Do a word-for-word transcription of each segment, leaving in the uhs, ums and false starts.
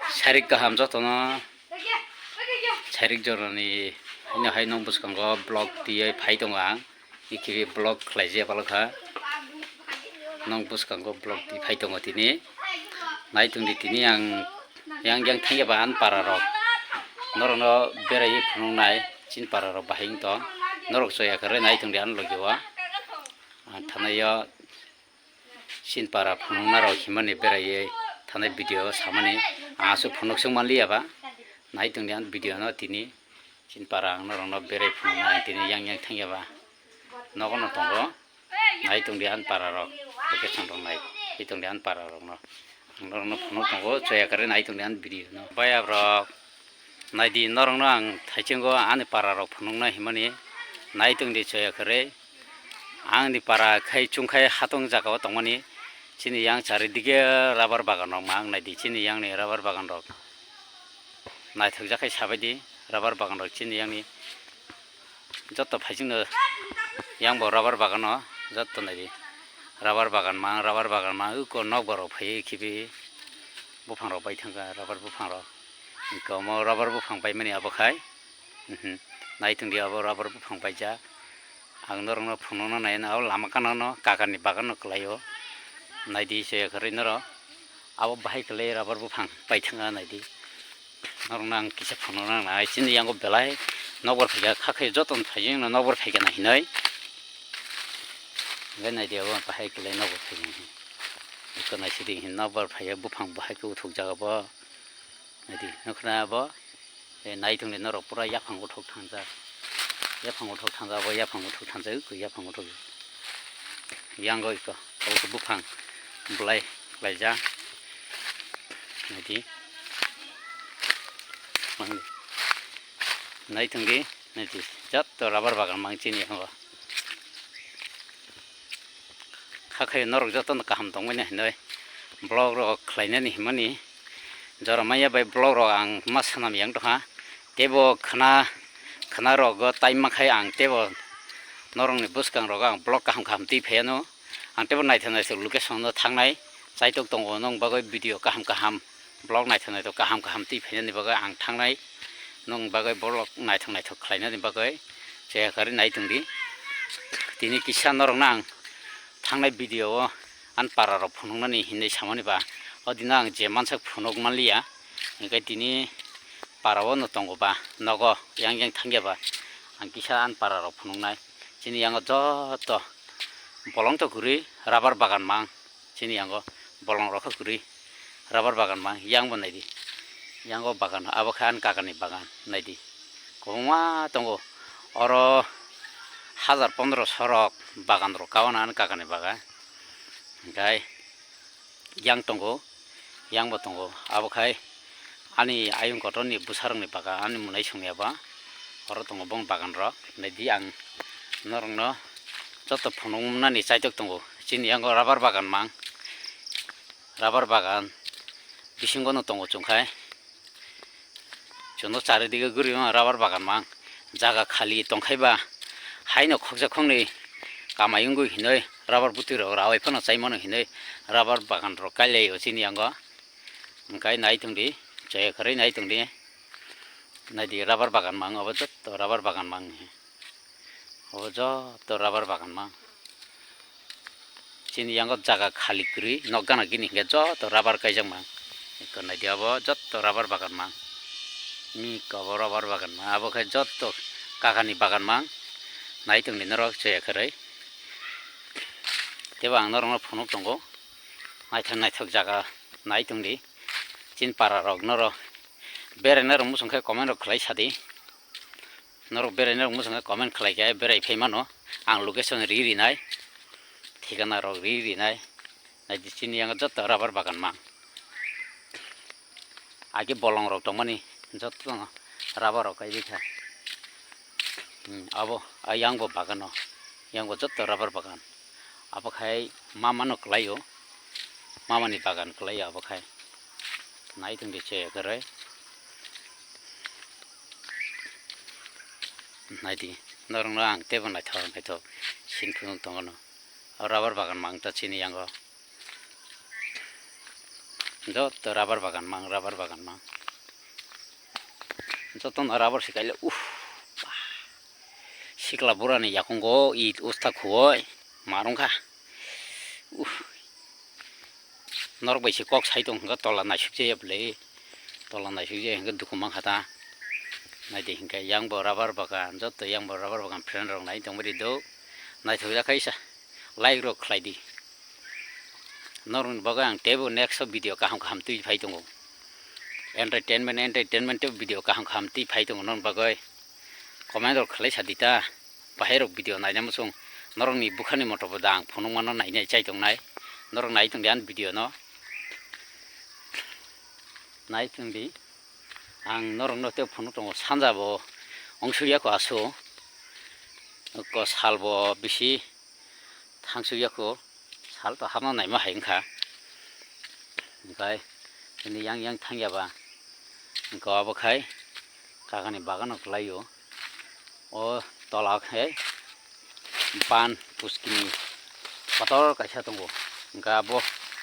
Sarik kaham jotono, sarik jorani haino hai nong bwskango vlog twiwi phai tongo ang. Ikhibi vlog khlaijak palokha. Nong bwskango vlog twi phai tongo tini. Nai tongdi tini ang yang yang thangya ba ani para rok. Norokno beraiwi phunuknai chini para rok bahai wng tong. Norok choya kwrwi nai tongdi ani logi o. Ang thanaio. Chini para phunuknarok himani beraiwi thanai video samani ang aswk phunuk swng manliya ba. Nai tongdi ani video no tini chini para ang norokno berai phunukna ang tini yang yang thangya ba. Nogo no tongo. Nai tongdi ani para rok. Location rok nai. Nai tongdi ani para rok no. Ang norokno phunuk tongo. Choya kwrwi nai tongdi ani video no. Bai abrok. Naidi norokno ang thaichingo ani para rok phunukna himani. Nai tongdi choya kwrwi. Ang ni para khai chungkhai hatong jaga o tongmani chini yang chari dige rubber bagan rok ma ang naidi chini yang ni rubber bagan rok naithok jakhai sabaidi rubber bagan rok chini yang ni joto phaising no yang bo rubber bagan o joto naidi rubber bagan ma ang rubber bagan ma ang uko nok borok phaiwi khibi buphang rok bai thangkha rubber buphang rok. Hingke omo rubber buphang paimani abo khai. Mhm. Nai tongdi abo rubber buphang paijak. Ang norokno phunukna nai abo lama gana no kakani bagan no kwlaio. Naidi se kwrwi norok. Abo bahai kwlai rubber buphang paithangna naidi. Norokno ang kisa phunukna nai chini yango belai nokbar phaikha kha khe jotono phaijak no nokbar phaikha na hinoi. Hingke naidi abo bahai kwlai nokbar phaijak. Iko naisidi hin nokbar phaiya buphang bahai khe uthukjak abo. Naidi, nukho na abo, eh, nai tongdi norok pura yaphang uthok thangjak. Yaphang uthok thangjak, abo yaphang uthok thangjak, eko yaphang uthok. Yango eko, abo khe buphang, belai, khlaijak. Naidi. Nai tongdi, naidi, jotto rubber bagan mang chini yango. Hakhe norok jotono kaham tongmani hinwi vlog rok khlainani himani jora maya bai vlog rok ang ma swnam yang tongkha. Teibo khwna, khwna rogo time makhai ang teibo norokni bwskang rogo ang vlog kaham kaham twi phaiano. Ang teibo naithok naithok location no thangnai chaitok tongo nong bagwi video kaham kaham. Vlog naithok naithok kaham kaham twi phainani bagwi ang thangnai, nong bagwi vlog naithok naithok khlainani bagwi cheya kwrwi nai tongdi. Tini kisa norokno ang thangnai video o ani para rok phunuknani hinwi samani ba, o dino ang je mansak phunuk manliya, hingke tini para o no tongo ba, nogo yang yang thangya ba, ang kisa ani para rok phunuknai. Chini yango joto bolong to kwrwi rubber bagan mang. Chini yango bolong rok kha kwrwi rubber bagan mang, yang bo naidi. Yango bagan, abo khe ani kakani bagan, naidi. Kwbangma tongo. Oro hajar pondro so rok bagan rok kao na ani kakani bagan. Hingkai yang tongo, yang bo tongo. Abo khai ani ayung kotor ni bwsa rok ni bagan, ani mwnai songya ba. Oro tongo bong bagan rok, naidi ang norokno joto phunuknani chaitok tongo. Chini yango rubber bagan mang, rubber bagan bisingo no tongo chwng khai. Chwngno charidige guriwi rubber bagan mang, jaga khali tongkhai ba haino khoksa khoknwi kamai wngwi hinwi rubber bwtwi rok rawai phano chai mano hinwi rubber bagan rok kailaio chini yango. Hingkai nai tongdi, chaya kwrwi nai tongdi. Naidi rubber bagan mang, obo jotto rubber bagan mang. Obo jotto rubber bagan mang. Chini yango jaga khali kwrwi, nok gana gini hingke jotto rubber kaijak mang. Eko naidi obo jotto rubber bagan mang. Ni kobo rubber bagan mang, abo khe jotto kakani bagan mang. Nai tongdi norok chaya kwrwi. Tebo ang norokno phunuk tongo. Naithok naithok jaga nai tongdi. Chini para rok norok beraina rok muchung khe comment rok khlai sadi. Norok beraina rok muchung khe comment khlai khe berai phai mano. Ang location ri rinai. Thikana rok ri rinai. Naidi chini yango jotto rubber bagan mang. Age bolong rok tongmani jotto rubber rok kaiwi kha. Hmm, abo ayang bo bagan o. Yang bo jotto rubber bagan. Abo khai mama no kwlaio. Mama ni bagan kwlaio abo khai. Nai tongdi chaya kwrwi. Naidi, norokno ang teibo naithok naithok sini phunuk tongo no. O rubber bagan mang ta chini yango. Joto rubber bagan mang, rubber bagan mang. Joto no rubber se kaile, uff. Sikla burani yakungo it usta khuoi marung kha. Uff. Norok bai se kok sai tong hwnkhe tola naisuk jaya bwle. Tola naisuk jaya hwnkhe dukhu mankha ta. Naidi hwnkhe yang bo rubber bagan, joto yang bo rubber bagan friend rok nai tongbai di do. Naithok jak khaisa. Like rok khlai di. Norokni bagwi ang teibo next o video kaham kaham twi phai tongo. Entertainment, entertainment tei video kaham kaham twi phai tongo norokni bagwi. Comment rok khlai sa di ta. Bahai rok video naina muchung. Norokni bukhani moto bo da ang phunukmano nainai chai tongnai. Norok nai tong di ani video no. Nai tong di. Ang norokno tei phunuk tongo sanja bo ongsuk ya kho asu. Ko sal bo bisi. Thangsuk yaku sal to hapno naima hai wngkha. Hwnkhe bini yang yang thangya ba hwnkhe abo khai kakani bagano kwlaio. O tola khe ban puskini kotor kaisa tongo. Hwnkhe abo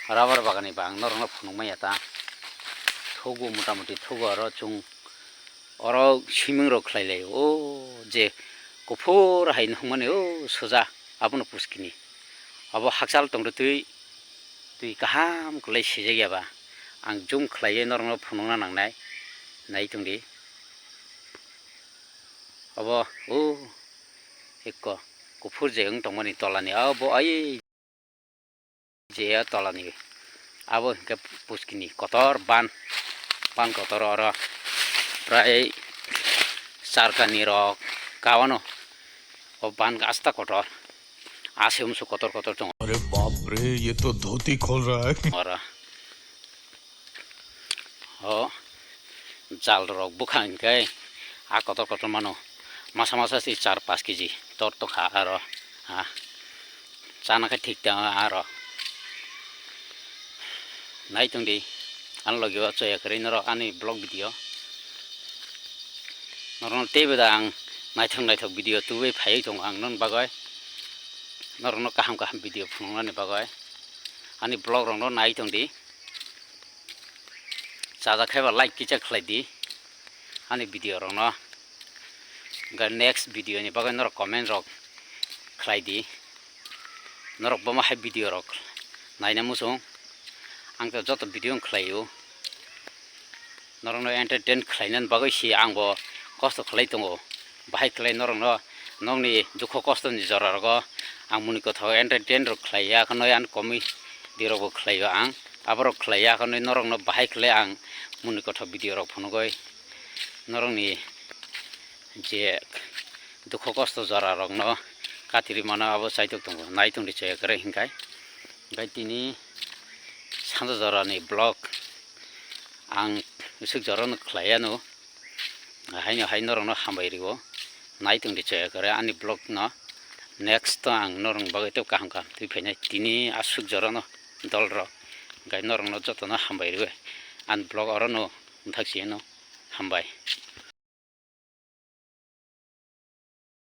rubber baganni ba ang norokno phunukmaya ta. Thugo mota moti thugo aro chwng. Oro swimming rok khlai lai o je kuphur hai nungmani o suja abono puskini. Abo hakchal tongtwi twi, twi kaham kwlai sijak ya ba. Ang zoom khlaiwi norokno phunukna nangnai. Nai tong di. Abo o ekko kuphur je wng tongmani tolani abo ai. Je tolani abo hwnkhe puskini kotor ban, ban kotor oro prai charkani rok kawano o ban asta kotor aswk kotor kotor tongo. अरे बाप रे, ये तो धोती खोल रहा है। Oro o jal rok bwkha hwnkhe a kotor kotor mano masa masa se char pas keji tor tongkha aro a chana khe thik tong aro nai tong di ani logi o choya kwrwi norok ani vlog video norokno teibo da ang naithok naithok video tubui phaiwi tongo ang noni bagwi norokno kaham kaham video phunuknani bagwi ani vlog rokno nai tong di. Chajak khe ba like kisa khlai di ani video rok no. Hwnkhe next video ni bagwi norok comment rok khlai di. Norok bomo hai video rok naina muchung. Ang to joto video wng khlai o. Norok no entertain khlai nani bagwi se ang bo kosto khlai tongo. Bahai khlai norok no nokni dukho kosto ni jora rogo ang muni kothok entertain rok khlai ya kheno ani comedy rok bo khlai o ang. Aborok khlai ya kheno norokno bahai khlai ang muni kothok video rok phunugwi norokni je dukho kosto jora rokno katiri mano abo chaitok tongo nai tongdi chaya kwrwi hinkhai. Hwnkhe tini sanja jorani vlog ang swk jorano khlai anw. Haino hai norokno hambai rwo. Nai tongdi chaya kwrwi ani vlog no. Next to ang norokni bagwi tei kaham kaham twi phainai. Tini aswk jorano dol rok. Hwnkhe norokno jotono hambai rwo. Ani vlog orono bwthak si hino hambai.